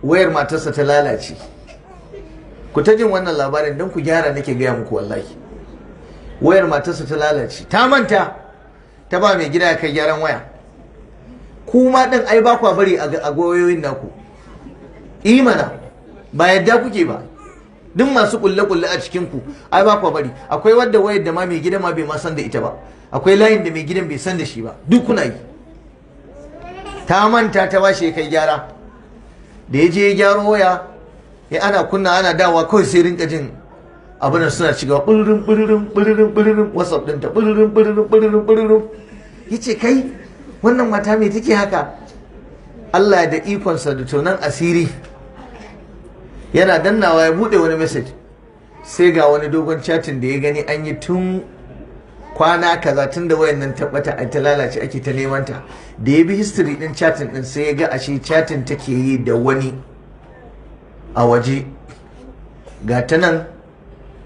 Wayar matarsa ta lalace. Ku ta jin wannan labarin don ku gyara nake gaya muku wallahi. Wayar matarsa ta lalace, ta manta, ta ba mai gida ya kai gyaran waya. Kuma ɗin ai ba kwa bari a wayoyin naku imana, ba yadda kuke ba. Duk masu kulle-kulle a cikin ku ai ba kwa bari. Akwai wadda wayar da ma mai gidan ma bai ma san da ita ba, akwai layin da mai gidan bai san da shi ba, duk kuna yi. Ta manta ta bashi ya kai gyara. Da ya je ya gyaro waya, ya ana kunna ana dawa, kawai sai rinka jin abin suna shiga ɓiririn ɓiririn ɓiririn ɓiririn, WhatsApp ɗinta ɓiririn ɓiririn ɓiririn ɓiririn. Ya ce, "Kai, wannan mata me take haka?" Allah da ikonsa da tonan asiri, yana dannawa ya buɗe wani message, sai ga wani dogon chatting da ya gani an yi tun kwana kaza, tun da wayan nan tabbata a ta lalace ake ta neman ta. Da ya bi history din chatting din, sai ya ga ashe chatting take yi da wani a waje. Ga ta nan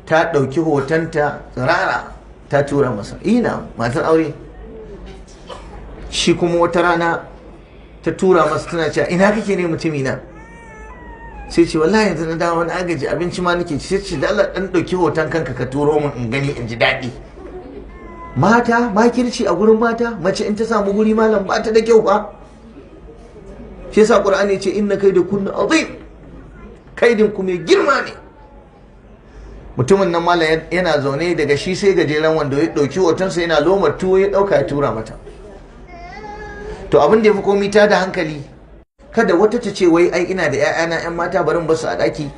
ta ɗauki hotonta tsirara ta tura masa. Ina matar aure. Shi kuma wata rana ta tura masa tana cewa, "Ina kake ne, mutumina?" Sai ce, "Wallahi yanzu na dawo, wani agaji, abinci ma nake ci." Sai ce, "Da Allah dan ɗauki hoton kanka ka turo min in gani in ji daɗi." Mata, makirci a gurin mata. Mace in ta samu guri, malam, ba ta da kyau fa. Shi yasa Qur'ani ce, "Inna kaida kunna azim." Kaidin ku mai girma ne. Mutumin nan, malam, yana zaune daga shi sai gajeren wando, ya ɗauki hotonsa yana lomar tuwo, ya ɗauka ya tura mata. To, abin da ya fi komi ta da hankali, kada wata ta ce wai ai ina da 'ya'yana 'yan mata, barin basu a ɗaki.